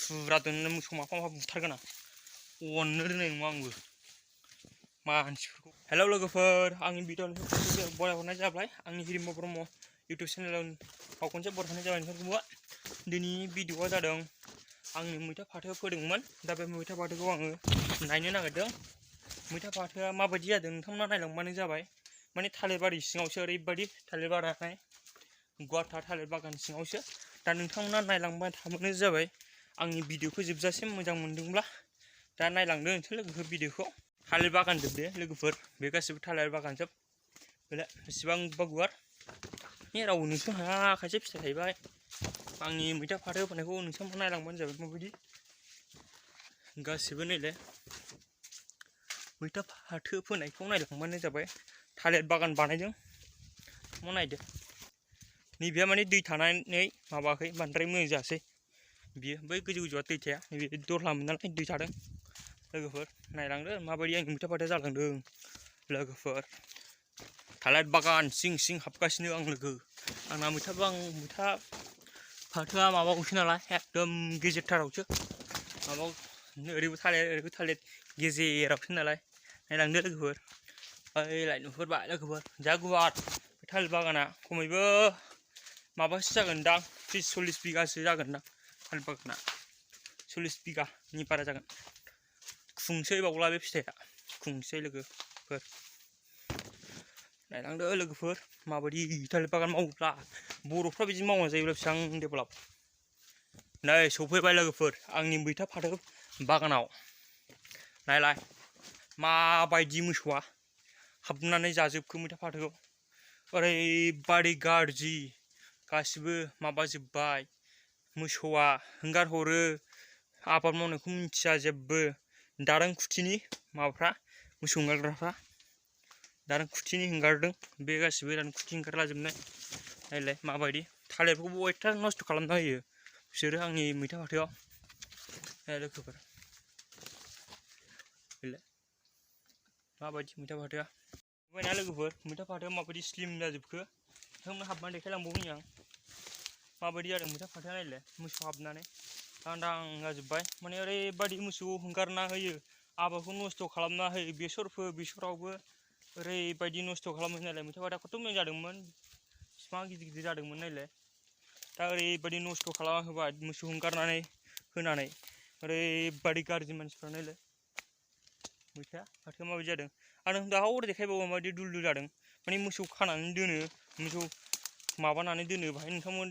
फुरा दोननो मोसौ माफा माफा बुथारगोन आं अननो रोंनाय नङा आंबो मानसिफोरखौ। हेलौ लोगोफोर, आंनि भिडिअनि बरायहरनाय जाबाय आंनि हिरिम्ब ब्रह्म इउटुब चेनेलाव खनसे बरायहरनाय जाबाय नोंथांखौबो। दिनैनि भिडिअआ जादों आंनि मैथा फाथो फोदोंमोन, दा बे मैथा फाथोखौ आङो नायनो नागिरदों। मैथा फाथोआ माबायदि जादों नोंथांमोना नायलांबानो जाबाय। माने थालिर बारि सिङावसो ओरैबायदि थालिर बागान गुवारथार थालिर बागान सिङावसो। दा नोंथांमोना नायलांबाय थाबानो जाबाय। आंनि भिडिअखौ जोबजासिम मोजां मोनदोंब्ला दा नायलांदो नोंसोर लोगोफोर भिडिअखौ। थालिर बागान जोब बे लोगोफोर, बे गासिबो थालिर बागान जोब। बेलाय बेसेबांबा गुवार रावबो नुस'नो हायाखायसो फिथाइ थायबाय। आंनि मैथा फाथो फोनायखौ नोंथांमोना नायलांबानो जाबाय माबायदि गासिबो। नैलाय मैथा फाथो फोनायखौ नायलांबानो जाबाय। थालिर बागान बानायदों नायदो। नैबेहा माने दै थानानै माबाखै, बांद्राय मोजां जायासै बियो। बै गोजौ गोजौआ दै थाया, नैबे दलहामोन नालाय दै थादों। लोगोफोर नायलांदो माबायदि आंनि मैथा फाथोआ जालांदों। लोगोफोर थालिर बागान सिं सिं हाबगासिनो आं लोगो। आंना मैथा फाथोआ माबायावसो नालाय, एकदम गेजेरथारावसो। माबा ओरैबो थालिर गेजेरावसो नालाय। नायलांदो लोगोफोर। ओइलाय नुहुरबाय लोगोफोर, जा गुवार बे थालिर बागाना। खमैबो माबासो जागोनदां, 30-40 बिगासो जागोनदां थालिर बागाना। 40 बिगानि बारा जागोन। खुंसैबावला बे फिथाइया, खुंसै लोगोफोर। नायलांदो लोगोफोर माबायदि थालिर बागान मावोब्ला बर'फ्रा बिदि मावना जायोब्ला बेसेबां डेभेलप। नै सफैबाय लोगोफोर आंनि मैथा फाथो बागानाव। नायलाय माबायदि मोसौआ हाबनानै जाजोबखो मैथा फाथोखौ। ओरैबादि गाज्रि गासिबो माबाजोब्बाय। मोसौआ हंगार हरो, आबाद मावनायखौ मिथिया जेबो। दारां खुथिनि माबाफ्रा, मोसौ हंगारग्राफ्रा दारां खुथिनि हंगारदों। बे गासिबो दारां खुथि हंगारलाजोबनाय। नायलाय माबायदि थालिरफोरखौबो अयथा नस्थ' खालामना होयो बिसोरो आंनि मैथा फाथोआव। लोगोफोर माबायदि मैथा फाथोआ नुबायना लोगोफोर, मैथा फाथोआ माबायदि स्लिम जाजोबखो। नोंथांमोन हाबनानै देखायलांबावनि आं माबायदि जादों मैथा फाथोआ। नायलाय मोसौ हाबनानै लांदां जाजोब्बाय। माने ओरैबायदि मोसौ हंगारना होयो, आबादखौ नस्थ' खालामना होयो। बेसरावबो ओरैबायदि नस्थ' खालामो। नायलाय मैथा फाथोआ खथ' मोजां जादोंमोन, बिफां गिदिर गिदिर जादोंमोन। नायलाय दा ओरैबायदि नस्थ' खालामना होबाय मोसौ हंगारनानै होनानै। ओरैबायदि गाज्रि मानसिफ्रा। नायलाय मैथा फाथोआ माबायदि जादों। आरो दाउरा देखायबावो माबायदि दुल दुल जादों। माने मोसौ खानानै दोनो, मोसौ माबानानै दोनो बाहाय। नोंथांमोन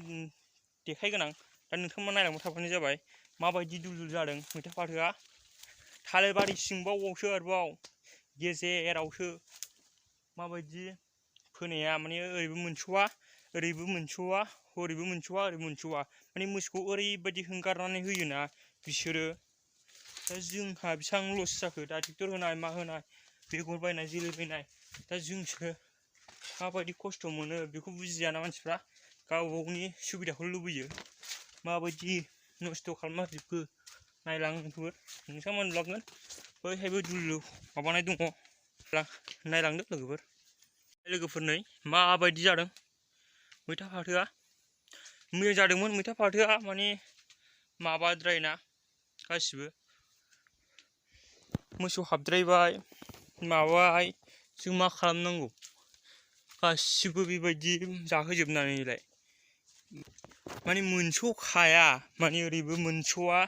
देखायगोन आं, दा नोंथांमोन नायलांबाय थाबानो जाबाय माबायदि दुल दुल जादों मैथा फाथोआ। थालिर बारि सिंबावसो आरोबाव, गेजेरावसो माबायदि फोनाया। माने ओरैबो मोनस'वा, ओरैबो मोनस'वा, ओरैबो मोनस'वा, ओरैबो मोनस'वा। माने मोसौखौ ओरैबायदि हंगारनानै होयोना बिसोरो। दा जोंहा बेसेबां लस जाखो। दा ट्रेक्टर होनाय मा होनाय, बेगर बायनाय जोलै बायनाय। दा जोंसो माबायदि खस्थ' मोनो बेखौ बुजियाना मानसिफ्रा। गाव गावनि सुबिदाखौ लुबैयो। माबायदि नस्थ' खालामना होजोबखो नायलां लोगोफोर। नोंथांमोन नुलांगोन बैहायबो दुलु माबानाय दङ, नायलांदो लोगोफोर। लोगोफोर नै माबायदि जादों मैथा फाथोआ। मोजां जादोंमोन मैथा फाथोआ, माने माबाद्रायना गासिबो मोसौ हाबद्रायबाय माबाय। जों मा खालामनांगौ, गासिबो बेबायदि जाहोजोबनानैलाय। माने मोनस'खाया, माने ओरैबो मोनस'वा,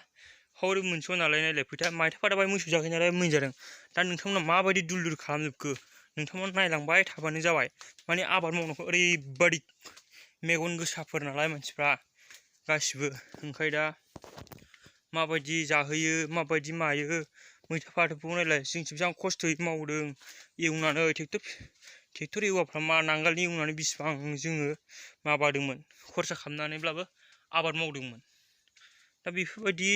हरैबो मोनस'वा नालाय। नायलाय मैथा फाथोआ मोसौ जाखायो नालाय मोजां जादों। दा नोंथांमोना माबायदि दुल दुल खालामजोबखो नोंथांमोना नायलांबाय थाबानो जाबाय। माने आबाद मावनायखौ ओरैबायदि मेगन गोसाफोर नालाय मानसिफ्रा गासिबो। ओंखाय दा माबायदि जाहोयो, माबायदि मायो। मैथा फाथोखौ नायलाय जोंसो बेसेबां खस्थ'यै मावदों एवनानै। ट्रेक्टर एवाफ्रा मा नांगोलनि एवनानै बेसिबां जोङो माबादोंमोन, खरसा खालामनानैब्लाबो आबाद मावदोंमोन। दा बेफोरबायदि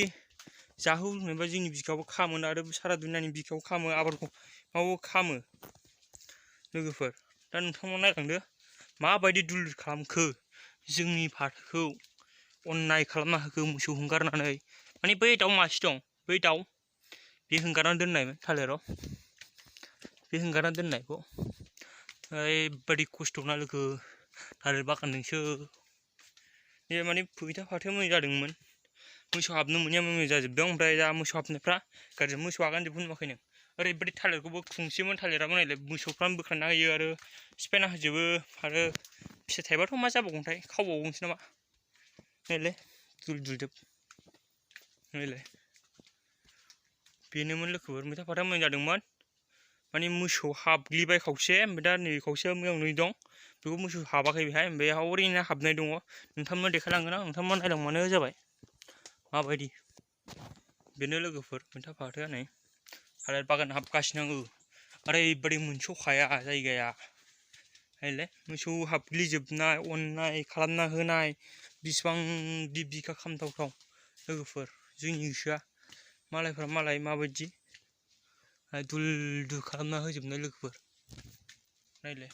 जाहो लोंनोबा जोंनि बिखायावबो खामोन, आरो सारा दुनियानि बिखायाव खामो, आबादखौ मावो खामो लोगोफोर। दा नोंथांमोना नायलांदो माबायदि दुल दुल खालामखो जोंनि फाथोखौ, अननाय खालामना होखो मोसौ हंगारनानै। माने बै दाउ मासे दं, बै दाउ बे हंगारनानै दोननायमोन थालिराव, बे हंगारना दोननायखौ। ओरैबायदि खस्थ'ना लोगो थालिर बागानजोंसो। बे माने मैथा फाथोआ मोजां जादोंमोन, मोसौ हाबनो मोनैया मोजां जाजोबदों ओमफ्राय दा मोसौ हाबनायफ्रा गाज्रि मोसौ आगानजोबनो नुवाखै नों ओरैबायदि थालिरखौबो खुंसेमोन थालिरा नायलाय मोसौफ्रानो बोखारना होयो आरो सिफायना होजोबो आरो फिथाइ थाइबाथ' मा जाबावगोनथाय खावबावगोनसो नामा नायलाय दुल दुलजोब नायलाय बेनोमोन लोगोफोर मैथा फाथोआ मोजां जादोंमोन माने मोसौ हाबग्लिबाय खावसे ओमफ्राय दा नै खावसेया मोजाङै दं बेखौ मोसौ हाबाखै बेहाय ओमफ्राय ओरैनो हाबनाय दङ नोंथांमोन देखायलांगोन आं नोंथांमोन नायलांबानो जाबाय माबायदि बेनो लोगोफोर मैथा फाथोआ नै थालिर बागान हाबगासिनो आङो ओरैबायदि मोनस'खाया जायगाया नायलाय मोसौ हाबग्लिजोबनाय अननाय खालामना होनाय बिसिबां बिगा खामथावथाव लोगोफोर जोंनि गोसोआ मालायफ्रा मालाय माबायदि दुल दुल खालामना होजोबनाय लोगोफोर नायलाय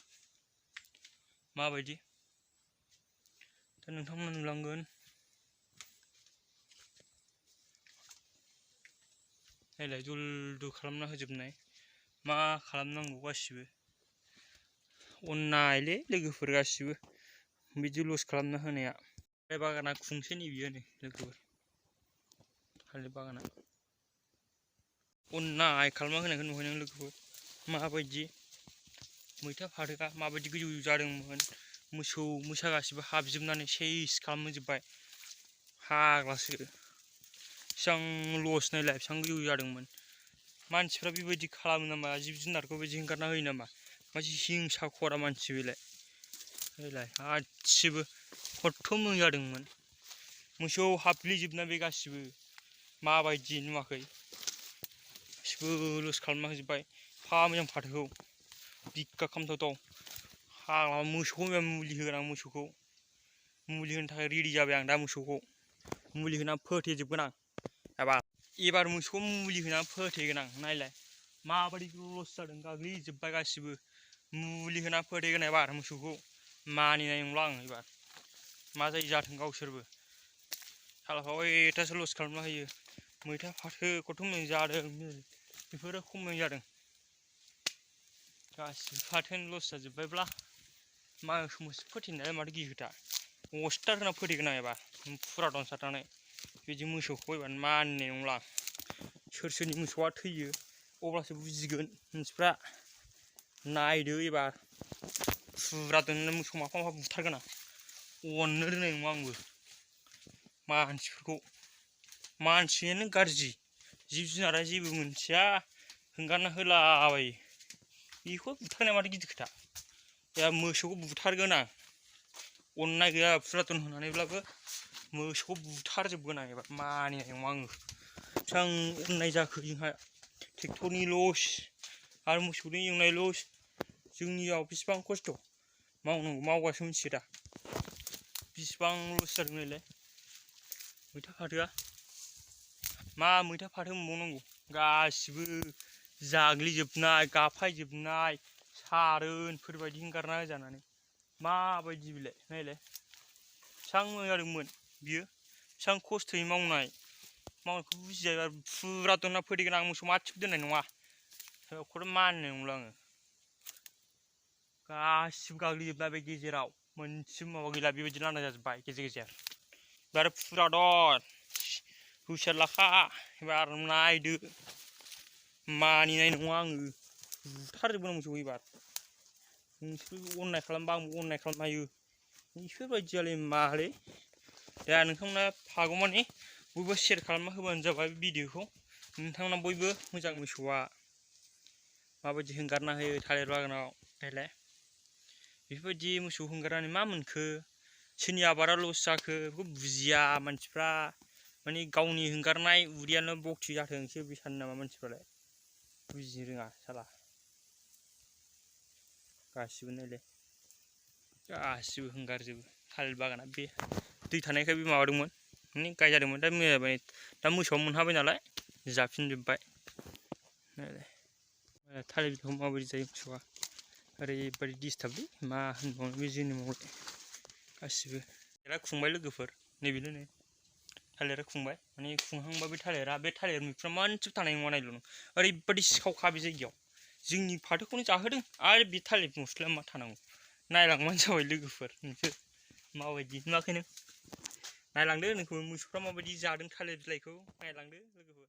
माबायदि दा नोंथांमोना नुलांगोन नायलाय दुल दुल खालामना होजोबनाय मा खालामनांगौ गासिबो अननायलै लोगोफोर गासिबो बिदि लस खालामना होनाया थालिर बागाना खुंसेनि बियो नै लोगोफोर थालिर बागाना अननाय खालामना होनायखौ नुबाय नों लोगोफोर माबायदि मैथा फाथोआ माबायदि गोजौ जादोंमोन मोसौ मोसा गासिबो हाबजोबनानै सेस खालामजोब्बाय फाग्लासो बेसेबां लस नायलाय बेसेबां गोजौ जादोंमोन मानसिफ्रा बेबायदि खालामो नामा जिब जुनारखौ बिदि हेंगारना होयो नामा मानसि हिंसा खरा मानसि बेलाय नायलाय गासिबो खथ्थ' मोजां जादोंमोन मोसौ हाबग्लिजोबना बे गासिबो माबायदि नुवाखै गासिबो लस खालामना होजोब्बाय फा मोजां फाथोखौ बिगा खामथावथाव फाग्ला मोसौखौ मुलि होगोन आं मोसौखौ मुलि होनो थाखाय रेडि जाबाय आं दा मोसौखौ मुलि होना फोथेजोबगोन आं एबार मोसौखौ मुलि होना फोथेगोन आं नायलाय माबायदि लस जादों गाग्लिजोब्बाय गासिबो मुलि होना फोथेगोन एबार मोसौखौ मानिनाय नंला आं एबार मा जायो जाथों गावसोरबो सालाफ्रा अयथासार लस खालामना होयो मैथा फाथो खथ' मोजां जादों बेफोरो खम मोजां जादों गासिबो फाथोआनो लस जाजोब्बायब्ला मोसौ फोथेनायालाय माथो गिखोथा हस्टार होना फोथेगोन आं एबार फुरादन सारनानै बिदि मोसौखौ एबार मानिनाय नंला सोर सोरनि मोसौआ थैयो अब्लासो बुजिगोन मानसिफ्रा नायदो एबार फुरादन मोसौ माफा माफा बुथारगोन आं अननो रोंनाय नङा आंबो मानसिफोरखौ मानसियानो गाज्रि जिब जुनारा जेबो मोनथिया हंगारना होलाबायो बेखौ बुथारनाया माथो गिदिर खोथा दा मोसौखौ बुथारगोन आं अननाय गैया फुरादन होनानैब्लाबो मोसौखौ बुथारजोबगोन आं एबार मानिनाय नङा आङो बेसेबां अननाय जाखो जोंहा ट्रेक्टरनि लस आरो मोसौनि एवनाय लस जोंनियाव बेसेबां खस्थ' मावनांगौ मावबासो मिथियो दा बेसेबां लस जादों नायलाय मैथा फाथोआ मा मैथा फाथो मोनबावनांगौ गासिबो जाग्लिजोबनाय गाफायजोबनाय सारोनफोरबायदि हंगारना होजानानै माबायदि बिलाय नायलाय बेसेबां मोजां जादोंमोन बियो बेसेबां खस्थ'यै मावनायखौ बुजिया फुरादना फोथेगोन आं मोसौ मासेबो दोननाय नङा बेखौथ' मानिनाय नंला आङो गासिबो गाग्लिजोबनाय बे गेजेराव मोनसेबो माबा गैला बेबायदि लांदां जाजोब्बाय गेजेर गेजेर एबार फुरादन हुसियार एबार नायदो मानिनाय नङा आङो बुथारजोबगोन आं मोसौखौ एबार नोंसोरबो अननाय खालामबा आंबो अननाय खालामनो हायो बेफोरबायदियालाय मालै दा नोंथांमोना हागौमानि बयबो शेयार खालामना होबानो जाबाय भिडिअखौ नोंथांमोना बयबो मोजां मोसौआ माबायदि हंगारना होयो थालिर बागानाव नायलाय बेफोरबायदि मोसौ हंगारनानै मा मोनखो सोरनि आबादा लस जाखो बेखौ बुजिया मानसिफ्रा माने गावनि हंगारनाय उदैयानो बखि जाथोंसो बे सानो नामा मानसिफ्रालाय बुजिनो रोङा साला गासिबो नायलाय गासिबो हंगारजोबो थालिर बागाना बे दै थानायखाय बे माबादोंमोन माने गायजादोंमोन दा मोजां जाबाय दा मोसौआ मोनहाबाय नालाय जाफिनजोब्बाय नायलाय थालिर बिफांखौ माबायदि जायो मोसौआ ओरैबायदि डिस्टार्बलै मा होनबावनो बे जोनोमावलाय गासिबो थालिरा खुंबाय लोगोफोर नैबेनो नै थालिरा खुंबाय माने खुंहांबा बे थालिर मैफ्रा मोनसेबो थानाय नङा नायल' नों ओरैबायदि सिखावखा बे जायगायाव जोंनि फाथोखौनो जाहोदों आरो बे थालिर मस्लाया मा थानांगौ नायलांबानो जाबाय लोगोफोर नोंसोर माबायदि नुवाखै नों नायलांदो नोंखौ मोसौफ्रा माबायदि जादों थालिर बिलाइखौ नायलांदो लोगोफोर